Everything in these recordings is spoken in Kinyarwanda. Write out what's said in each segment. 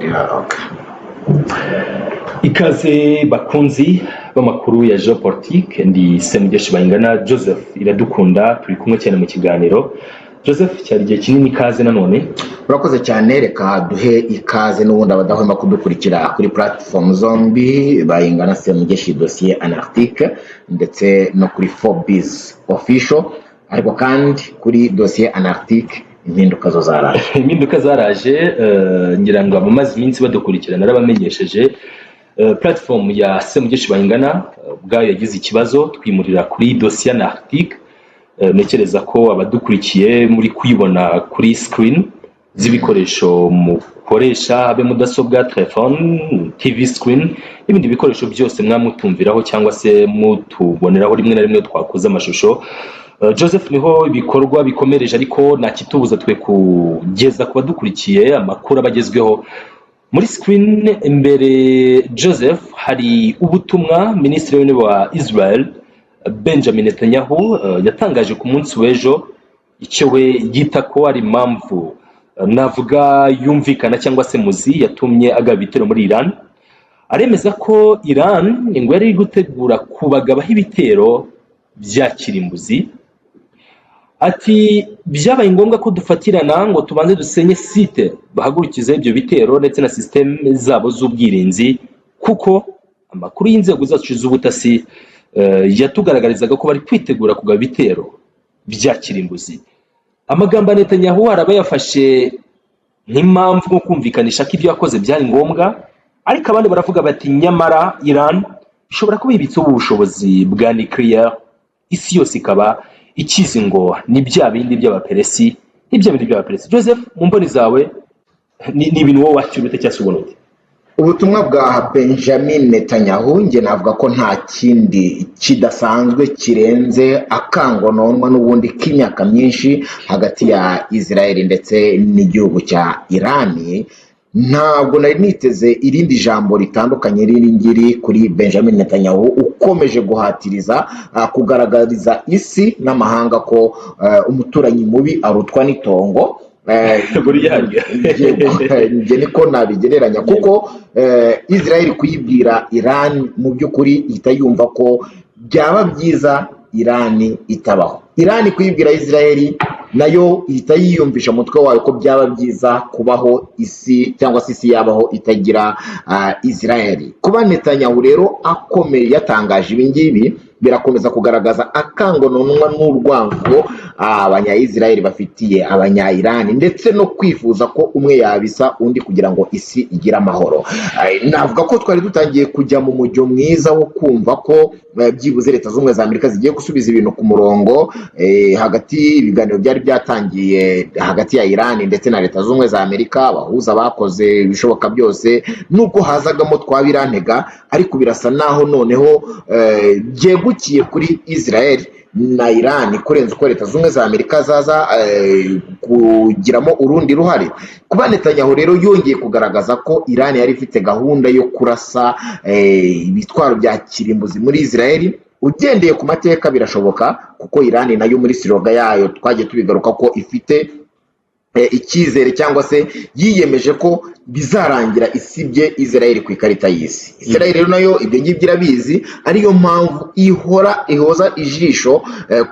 Dialogue. Ikaze bakunzi b'amakuru ya Geopolitique, ndi Semugeshi Bayingana Joseph Iradukunda, turi kumwe cyane mu kiganiro. Joseph, cyari igihe kinini, ikaze nanone. Urakoze cyane. Reka duhe ikaze n'ubundi abadahwema kudukurikira kuri platform zombi, Bayingana Semugeshi Dossier Antarctique ndetse no kuri Forbes Official. Ariko kandi kuri Dossier Antarctique impinduka zo zaraje. Impinduka zaraje, ngira ngo abamaze iminsi badukurikirana narabamenyesheje. Platform ya Semugeshi Bayingana ubwayo yagize ikibazo, twimurira kuri Dossier Antarctique. Ntekereza ko abadukurikiye muri kuyibona kuri screen z'ibikoresho mukoresha, habe mudasobwa, telefone, TV screen n'ibindi bikoresho byose mwamutumviraho cyangwa se mutuboneraho rimwe na rimwe twakoze amashusho. Joseph, niho ibikorwa bikomereje, ariko nta kitubuza twe kugeza ku badukurikiye amakuru aba agezweho. Muri screen imbere, Joseph, hari ubutumwa Minisitiri w'Intebe wa Israel Benjamin Netanyahu yatangaje ku munsi w'ejo, icyo we yita ko ari impamvu navuga yumvikana cyangwa se muzi yatumye agaba ibitero muri Iran. Aremeza ko Iran ngo yari iri gutegura kubagabaho ibitero bya kirimbuzi. Ati: "Byabaye ngombwa ko dufatirana ngo tubanze dusenye site bahagurukizeho ibyo bitero ndetse na sisiteme zabo z'ubwirinzi, kuko amakuru y'inzego zacu z'ubutasi yatugaragarizaga ko bari kwitegura kugaba ibitero bya kirimbuzi." Amagambo ya Netanyahu araba yafashe nk'impamvu nko kumvikanisha ko ibyo yakoze byari ngombwa, ariko abandi baravuga bati: "Nyamara Iran ishobora kuba yibitseho ubushobozi bwa nuclear, isi yose ikaba ikizi ngo ni bya bindi by'Abaperesi, ni bya bindi by'Abaperesi." Joseph, mu mboni zawe ni ibintu wowe wakira ute cyangwa se ubona ute? Ubutumwa bwa Benjamin Netanyahu, njye navuga ko nta kindi kidasanzwe kirenze akangononwa n'ubundi k'imyaka myinshi hagati ya Israel ndetse n'igihugu cya Irani. Ntabwo nari niteze irindi jambo ritandukanye riri ngiri kuri Benjamin Netanyahu, ukomeje guhatiriza kugaragariza isi n'amahanga ko umuturanyi mubi arutwa n'itongo. Buriya Yego, njye niko nabigereranya, kuko Israel kuyibwira Iran, mu by'ukuri ihita yumva ko byaba byiza Iran itabaho. Iran kuyibwira Israel, nayo ihita yiyumvisha umutwe wayo ko byaba byiza kubaho isi cyangwa se isi yabaho itagira Israel. Kuba Netanyahu rero akomeye yatangaje ibi ngibi, birakomeza kugaragaza akangononwa n'urwango Abanya-Israel bafitiye Abanya-Iran, ndetse no kwifuza ko umwe yabisa undi kugira ngo isi igire amahoro. Navuga ko twari dutangiye kujya mu mujyo mwiza wo kumva ko byibuze Leta Zunze Ubumwe za Amerika zigiye gusubiza ibintu ku murongo hagati ibiganiro byari byatangiye hagati ya Iran ndetse na Leta Zunze Ubumwe za Amerika. Abahuza bakoze ibishoboka byose nubwo hazagamo twabirantega, ariko birasa naho noneho byegukiye kuri Israel na Iran kurenza uko Leta Zunze Ubumwe za Amerika zaza kugiramo urundi ruhare. Kuba Netanyahu rero yongeye kugaragaza ko Iran yari ifite gahunda yo kurasa ibitwaro bya kirimbuzi muri Israel, ugendeye ku mateka birashoboka, kuko Iran nayo muri slogan yayo twagiye tubigaruka ko ifite icyizere cyangwa se yiyemeje ko bizarangira isibye Israel ku ikarita y'isi. Israel rero nayo ibyo ngibyo irabizi, ariyo mpamvu ihora ihoza ijisho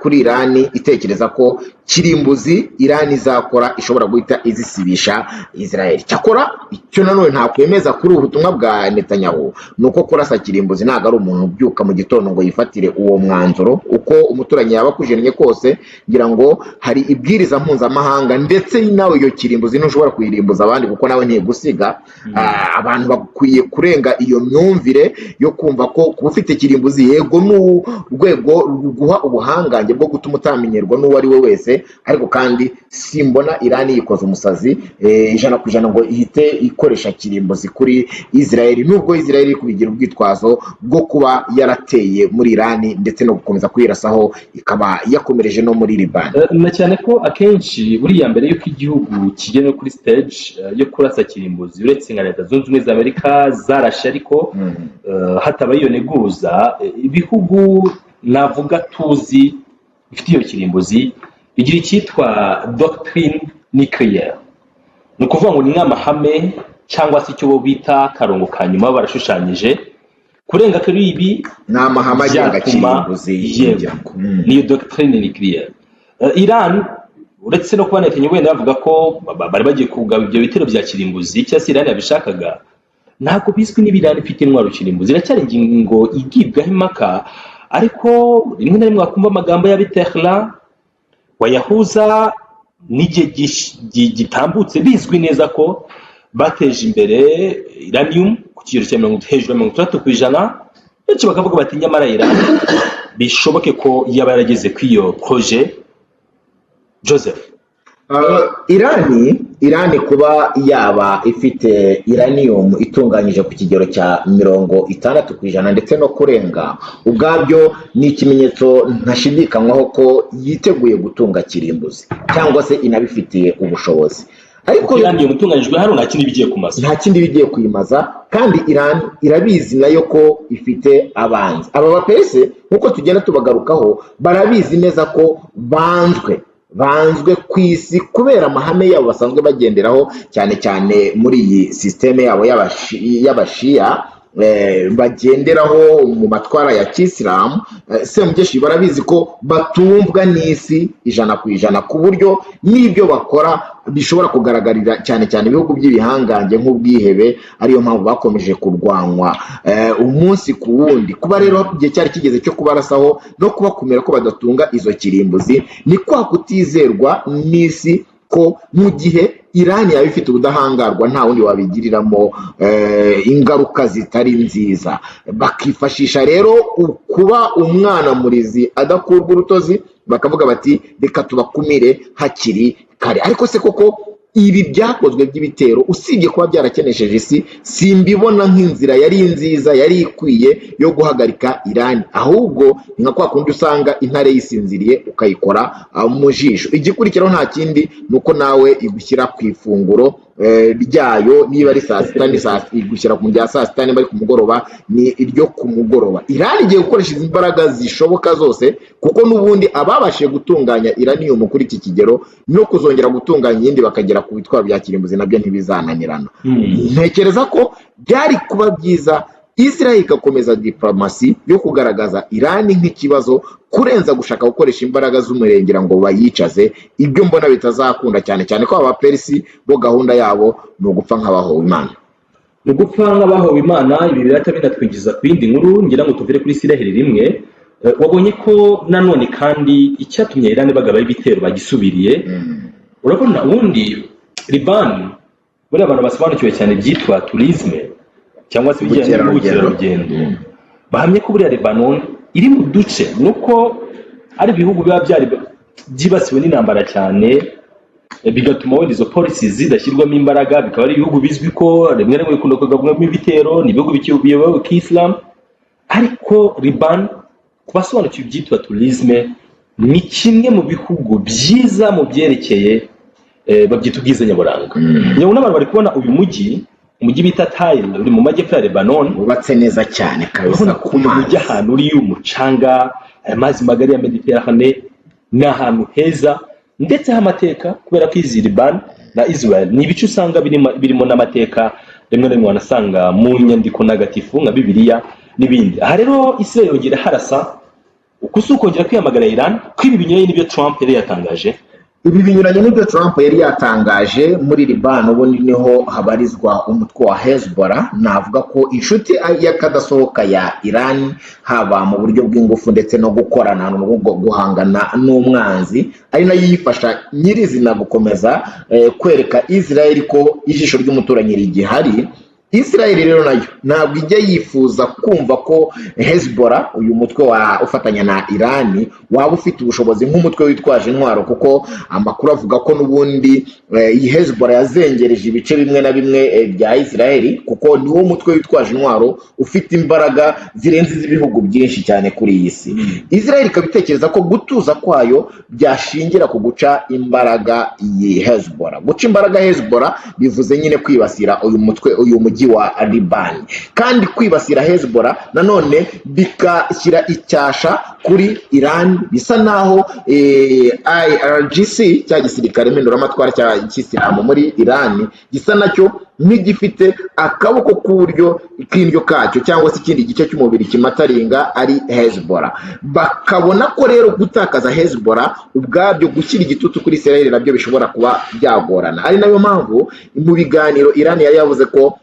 kuri Iran, itekereza ko kirimbuzi Iran izakora ishobora guhita izisibisha Israel. Cyakora icyo nanone ntakwemeza kuri ubu butumwa bwa Netanyahu ni uko kurasa kirimbuzi ntabwo ari umuntu ubyuka mu gitondo ngo yifatire uwo mwanzuro, uko umuturanyi yaba akujennye kose. Ngira ngo hari ibwiriza mpuzamahanga, ndetse nawe iyo kirimbuzi ntushobora kuyirimbuza abandi kuko nawe ntigusiga. Abantu bakwiye kurenga iyo myumvire yo kumva ko kuba ufite kirimbuzi, yego, ni urwego ruguha ubuhangange bwo gutuma utamenyerwa n'uwo ari we wese, ariko kandi simbona Irani yikoza umusazi 100% ngo ihite ikoresha kirimbuzi kuri Israel, nubwo Israel iri kubigira urwitwazo rwo kuba yarateye muri Irani ndetse no gukomeza kuyirasaho, ikaba yakomereje no muri Libani. Na cyane ko akenshi buriya mbere y'uko igihugu kigera kuri stage yo kurasa kirimbuzi, uretse nka Leta Zunze Ubumwe za Amerika zarashe, ariko hatabaye iyo neguza, ibihugu navuga tuzi bifite iyo kirimbuzi bigira icyitwa doctrine nucléaire. Ni ukuvuga ngo ni nk'amahame cyangwa se icyo bo bita akarongo ka nyuma barashushanyije. Kurenga kuri ibi Ni amahame agenga byatuma kirimbuzi. Yego. Ngira ngo. Niyo doctrine nucléaire. Iran, uretse no kuba Netanyahu wenda bavuga ko bari bagiye kugaba ibyo bitero bya kirimbuzi cyangwa se Iran yabishakaga, ntabwo bizwi niba Iran ifite intwaro kirimbuzi. Iracyari ingingo igibwaho impaka, ariko rimwe na rimwe wakumva amagambo y'ab'i Tehran wayahuza n'igihe gitambutse, bizwi neza ko bateje imbere uranium ku kigero cya mirongo hejuru ya 60%. Benshi bakavuga bati nyamara Iran bishoboke ko yaba yarageze kuri iyo projet, Joseph. Irani kuba yaba ifite uranium itunganyije ku kigero cya 60% ndetse no kurenga, ubwabyo ni ikimenyetso ntashidikanywaho ko yiteguye gutunga kirimbuzi cyangwa se inabifitiye ubushobozi, ariko Uranium itunganyijwe hano nta kindi bigiye kumaza. Nta kindi bigiye kuyimaza, kandi Iran irabizi nayo ko ifite abanzi. Aba Baperese, nk'uko tugenda tubagarukaho, barabizi neza ko banzwe ku isi kubera amahame yabo basanzwe bagenderaho, cyane cyane muri iyi sisiteme yabo y'Abashiya bagenderaho mu matwara ya kisilamu. Semugeshi, barabizi ko batumvwa n'isi 100%, ku buryo n'ibyo bakora bishobora kugaragarira cyane cyane ibihugu by'ibihangange nk'ubwihebe, ariyo mpamvu bakomeje kurwanywa umunsi ku wundi. Kuba rero igihe cyari kigeze cyo kubarasaho no kubakumira ko badatunga izo kirimbuzi, ni kwa kutizerwa n'isi, ko mu gihe Irani yaba ifite ubudahangarwa nta wundi wabigiriramo ingaruka zitari nziza. Bakifashisha rero kuba umwana murizi adakurwa urutozi, bakavuga bati reka tubakumire hakiri kare. Ariko se koko ibi byakozwe by'ibitero, usibye kuba byarakenesheje isi, simbibona nk'inzira yari nziza, yari ikwiye yo guhagarika Irani. Ahubwo ni nka kwa kundi usanga intare yisinziriye ukayikora mu jisho, igikurikiraho nta kindi ni uko nawe igushyira ku ifunguro ryayo. Niba ari saa sita ni saa igushyira ku rya saa sita, niba ari ku mugoroba ni iryo ku mugoroba. Irani igiye gukoresha izi mbaraga zishoboka zose, kuko n'ubundi ababashije gutunganya uranium kuri iki kigero, no kuzongera gutunganya iyindi bakagera ku bitwaro bya kirimbuzi nabyo ntibizananirana. Ntekereza ko byari kuba byiza Israel igakomeza diplomasi yo kugaragaza Irani nk'ikibazo, kurenza gushaka gukoresha imbaraga z'umurengera ngo bayicaze, ibyo mbona bitazakunda, cyane cyane ko Abaperisi bo gahunda yabo ni ugupfa nk'abahowe Imana. Ni ugupfa nk'abahowe Imana. Ibi birahita binatwinjiza ku yindi nkuru, ngira ngo tuvire kuri Isiraheli rimwe. Wabonye ko nanone kandi icyatumye Irani bagabaho ibitero bagisubiriye. Urabona ubundi Libani, buriya abantu basobanukiwe cyane ibyitwa tourisme cyangwa se ibijyanye Ubukerarugendo. n'ubukerarugendo bahamye ko buriya Lebanon iri mu duce, nuko ari ibihugu biba byari byibasiwe n'intambara cyane, bigatuma wenda izo policies zidashyirwamo imbaraga, bikaba ari ibihugu bizwi ko rimwe na rimwe bikunda kugabwamo ibitero, ni ibihugu biyobowe kisilamu. Ariko Liban, ku basobanukiwe ibyitwa tourisme, ni kimwe mu bihugu byiza mu byerekeye babyita ubwiza nyaburanga. Nyabona n'abantu bari kubona uyu mujyi, umujyi bita Tyre uri mu majyepfo ya Lebanon. Wubatse neza cyane kabisa. Urabona ko Ku uyu mujyi mazi. ahantu uri umucanga, aya mazi magari ya Mediterane, ni ahantu heza ndetse h'amateka, kubera ko izi Liban na Israel ni ibice usanga birimo n'amateka, rimwe na rimwe wanasanga mu nyandiko ntagatifu nka Bibiliya n'ibindi. Aha rero Israel yongera harasa, uku si ukongera kwiyamagara Iran, ko ibi binyuranye n'ibyo Trump yari yatangaje. Ibi binyuranye n'ibyo Trump yari yatangaje. Muri Liban ubundi niho habarizwa umutwe wa Hezbollah, navuga ko inshuti y'akadasohoka ya Iran, haba mu buryo bw'ingufu ndetse no gukorana no guhangana n'umwanzi, ari nayo iyifasha nyirizina gukomeza kwereka Israel ko ijisho ry'umuturanyi rigihari. Israel rero nayo ntabwo ijya yifuza kumva ko Hezbollah, uyu mutwe wa ufatanya na Iran, waba ufite ubushobozi nk'umutwe witwaje intwaro, kuko amakuru avuga ko n'ubundi iyi Hezbollah yazengereje ibice bimwe na bimwe bya Israel, kuko niwo mutwe witwaje intwaro ufite imbaraga zirenze iz'ibihugu byinshi cyane kuri iyi si. Israel ikaba itekereza ko gutuza kwayo byashingira ku guca imbaraga iyi Hezbollah. Guca imbaraga Hezbollah bivuze nyine kwibasira uyu mutwe, uyu mujyi mujyi wa Libani. Kandi kwibasira Hezbollah nanone bikashyira icyasha kuri Iran, bisa naho IRGC, cya gisirikare mpinduramatwara cya kisilamu muri Iran, gisa nacyo nk'igifite akaboko k'uburyo k'indyo kacyo cyangwa se ikindi gice cy'umubiri kimataringa ari Hezbollah. Bakabona ko rero gutakaza Hezbollah ubwabyo, gushyira igitutu kuri Israel nabyo bishobora kuba byagorana, ari nayo mpamvu mu biganiro Iran yari yavuze ko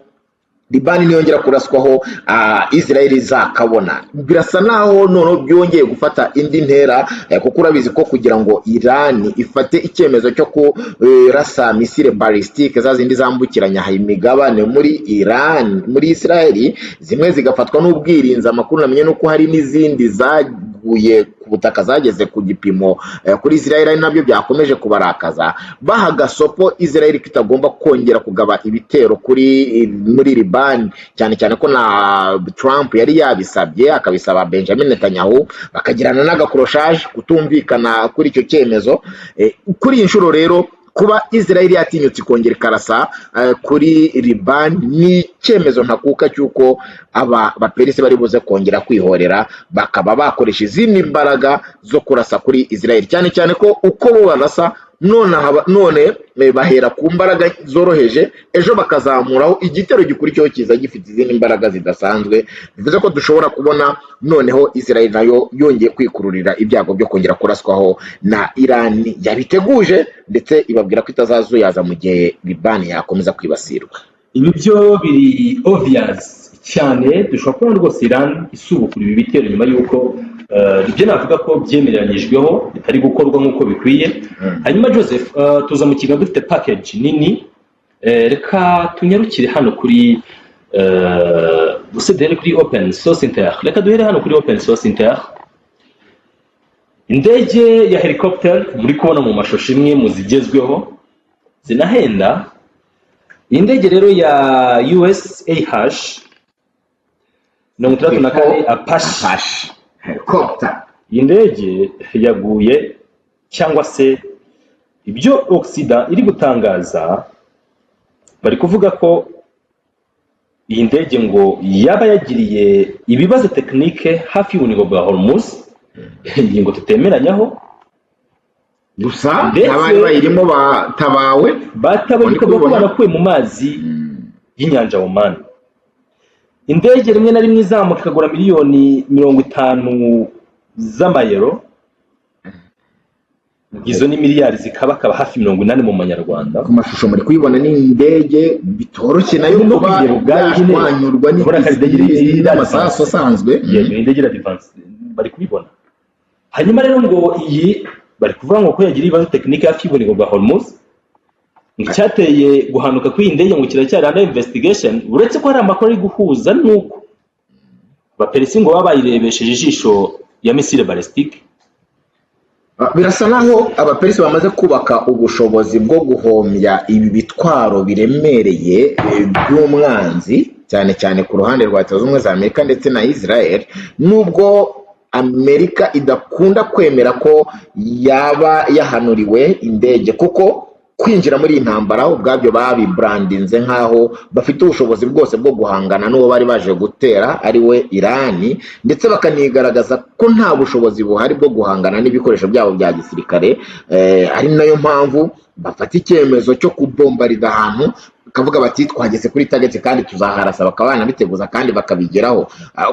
Libani niyongera kuraswaho, Israel izakabona. Birasa naho noneho byongeye gufata indi ntera, kuko urabizi ko kugira ngo Iran ifate icyemezo cyo kurasa missile balistique, za zindi zambukiranya imigabane muri Iran, muri Israel, zimwe zigafatwa n'ubwirinzi. Amakuru namenye nuko hari n'izindi zaguye ku butaka zageze ku gipimo kuri Israel, ari nabyo byakomeje kubarakaza, baha gasopo Israel ko itagomba kongera kugaba ibitero muri Liban, cyane cyane ko na Trump yari yabisabye, akabisaba Benjamin Netanyahu, bakagirana n'agakoroshaje kutumvikana kuri icyo cyemezo. Kuri iyi nshuro rero, kuba Israel yatinyutse ikongera ikarasa kuri Liban ni icyemezo ntakuka cy'uko aba baperisi bari buze kongera kwihorera, bakaba bakoresha izindi mbaraga zo kurasa kuri Israel, cyane cyane ko uko bo barasa none none bahera ku mbaraga zoroheje, ejo bakazamuraho igitero gikurikiyeho kiza gifite izindi mbaraga zidasanzwe. Bivuze ko dushobora kubona noneho Israel nayo yongeye kwikururira ibyago byo kongera kuraswaho na Iran yabiteguje, ndetse ibabwira ko itazazuyaza mu gihe Libani yakomeza kwibasirwa. Ibi byo biri obvious cyane. Dushobora kubona rwose Iran isubukura ibi bitero nyuma y'uko ibyo navuga ko byemeranyijweho bitari gukorwa nk'uko bikwiye. Hanyuma Joseph, tuza mu kiganiro dufite package nini. Reka tunyarukire hano kuri gusa duhere kuri Open Source Intel. Reka duhere hano kuri Open Source Intel. Indege ya helicopter muri kubona mu mashusho, imwe mu zigezweho zinahenda. Iyi ndege rero ya USAH 64 Apache. Apache helicopter. Iyi ndege yaguye, cyangwa se ibyo Occident iri gutangaza, bari kuvuga ko iyi ndege ngo yaba yagiriye ibibazo technique hafi y'ubunigo bwa Hormuz, ingingo tutemeranyaho. Gusa Ndetse n'abari bayirimo batabawe. Batabaye, Uri bikavuga ko kubibona? banakuwe mu mazi y'inyanja Oman. Indege rimwe na rimwe izamuka ikagura miliyoni 50 z'amayero, izo ni miliyari zikabakaba hafi 80 mu manyarwanda. Ku mashusho muri kuyibona, ni indege bitoroshye nayo No kuba kuyireba ubwayo nyine, yashwanyurwa urabona ko ari indege iri n'amasasu asanzwe. Yego, ni indege iri advance, bari kubibona. Hanyuma rero ngo iyi bari kuvuga ngo ko yagira ibibazo technique hafi y'ubunigo bwa Hormuz. Ngo icyateye guhanuka kw'iyi ndege ngo kiracyari under investigation, uretse ko hari amakuru ari guhuza n'uko abaperisi ngo baba bayirebesheje ijisho ya missile balistique. Birasa naho abaperisi bamaze kubaka ubushobozi bwo guhombya ibi bitwaro biremereye by'umwanzi, cyane cyane ku ruhande rwa Leta Zunze Ubumwe za Amerika ndetse na Israel, nubwo Amerika idakunda kwemera ko yaba yahanuriwe indege, kuko kwinjira muri iyi ntambara ubwabyo babibrandinze nk'aho bafite ubushobozi bwose bwo guhangana n'uwo bari baje gutera, ari we Irani, ndetse bakanigaragaza ko nta bushobozi buhari bwo guhangana n'ibikoresho byabo bya gisirikare, ari nayo mpamvu bafata icyemezo cyo kubombarida ahantu, bakavuga bati twageze kuri target kandi tuzaharasa, bakaba banabiteguza kandi bakabigeraho.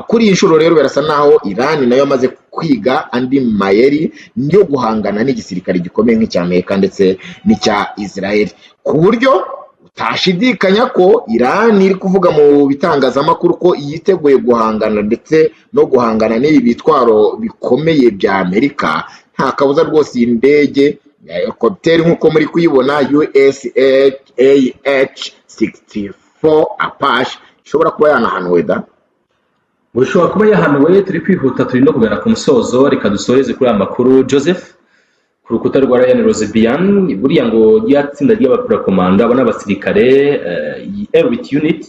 Kuri iyi nshuro rero birasa naho Irani nayo yamaze kwiga andi mayeri yo guhangana n'igisirikare gikomeye nk'icya Amerika ndetse n'icya Israel, ku buryo utashidikanya ko Irani iri kuvuga mu bitangazamakuru ko yiteguye guhangana, ndetse no guhangana n'ibi bitwaro bikomeye bya Amerika. Nta kabuza rwose iyi ndege ya helicopter nk'uko muri kuyibona, USAH 64 Apache, ishobora kuba yanahanuwe da. Ngo ishobora kuba yahanuwe. Turi kwihuta, turi no kugana ku musozo. Reka dusoreze kuri aya makuru, Joseph. Ku rukuta rwa Ryan Rosebian, buriya ngo rya tsinda ry'abaparakomando, aba ni abasirikare, iyi elite unit,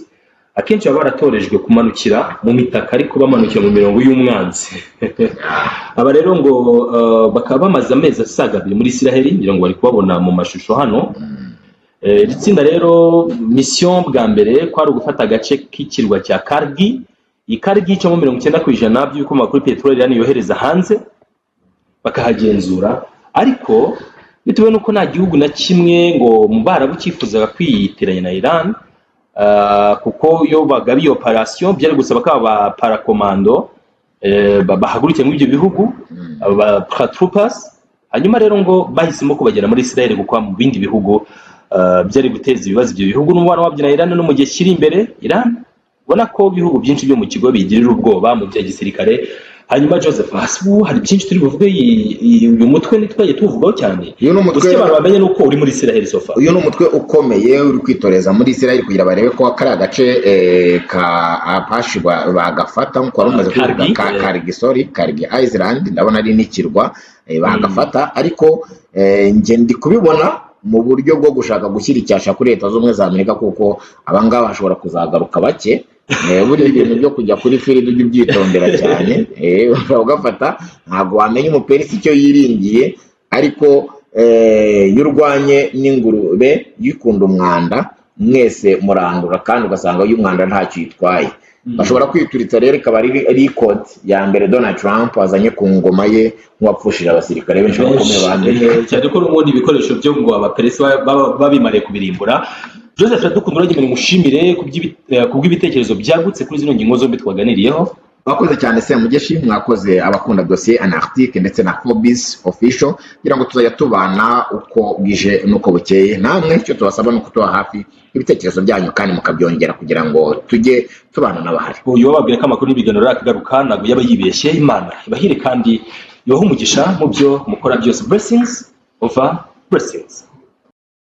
akenshi baba baratorejwe kumanukira mu mitaka, ariko bamanukira mu mirongo y'umwanzi. Aba rero ngo bakaba bamaze amezi asaga 2 muri Isiraheli, ngira ngo bari kubabona mu mashusho hano. Iri tsinda rero, mission bwa mbere kwari ugufata agace k'ikirwa cya Kargi. Iyi Kargi icamo 90% by'ibikomoka kuri peteroli Iran yohereza hanze, bakahagenzura. Ariko bitewe n'uko nta gihugu na kimwe ngo mu Barabu cyifuzaga kwiyitiranya na Iran, kuko iyo bagaba iyo operation byari gusaba ko aba parakomando bahagurukiye muri ibyo bihugu, aba paratroopers. Hanyuma rero ngo bahisemo kubagera muri Israel, kuko mu bindi bihugu byari guteza ibibazo ibyo bihugu n'umubano wabyo na Iran. No mu gihe kiri imbere, Iran ubona ko ibihugu byinshi byo mu kigo bigirira ubwoba mu bya gisirikare. Hanyuma Joseph, hasi ubu hari byinshi turi buvuge. Uyu mutwe ntitwagiye tuwuvugaho cyane. Uyu ni umutwe Gusa icyo abantu bamenye ni uko uri muri Israel so far. Uyu ni umutwe ukomeye uri kwitoreza muri Israel kugira barebe ko kariya gace ka Apache bagafata, nk'uko wari umaze kubivuga. Kargi, ka Kargi, sorry, Kargi Island, ndabona ari n'ikirwa bagafata. Ariko njye ndi kubibona mu buryo bwo gushaka gushyira icyasha kuri Leta Z'Ubumwe za Amerika, kuko abangaba bashobora kuzagaruka bake. Buriya ibintu byo kujya kuri field ujye ubyitondera cyane. Ushobora ugafata, ntabwo wamenya umuperisi icyo yiringiye. Ariko iyo urwanye n'ingurube yikunda umwanda, mwese murandura, kandi ugasanga iyo umwanda ntacyo yitwaye. Bashobora kwituritsa rero, ikaba ari record ya mbere Donald Trump azanye ku ngoma ye nk'uwapfushije abasirikare benshi bakomeye ba Amerika. Cyane ko n'ubundi ibikoresho byo ngo abaperesi babimariye kubirimbura. Joseph Iradukunda, uragemera ngushimire ku bw'ibitekerezo byagutse kuri zino ngingo zombi twaganiriyeho. Mwakoze cyane, Semugeshi. Mwakoze abakunda dosiye Antarctique ndetse na Hobbies Official, kugira ngo tuzajya tubana uko bwije n'uko bukeye. Namwe icyo tubasaba ni ukutuba hafi, ibitekerezo byanyu kandi mukabyongera kugira ngo tujye tubana n'abahari. Uyu wababwira ko amakuru n'ibiganiro akagaruka ntabwo yaba yibeshye. Imana ibahire kandi ibahe umugisha mu byo mukora byose. Blessings over blessings.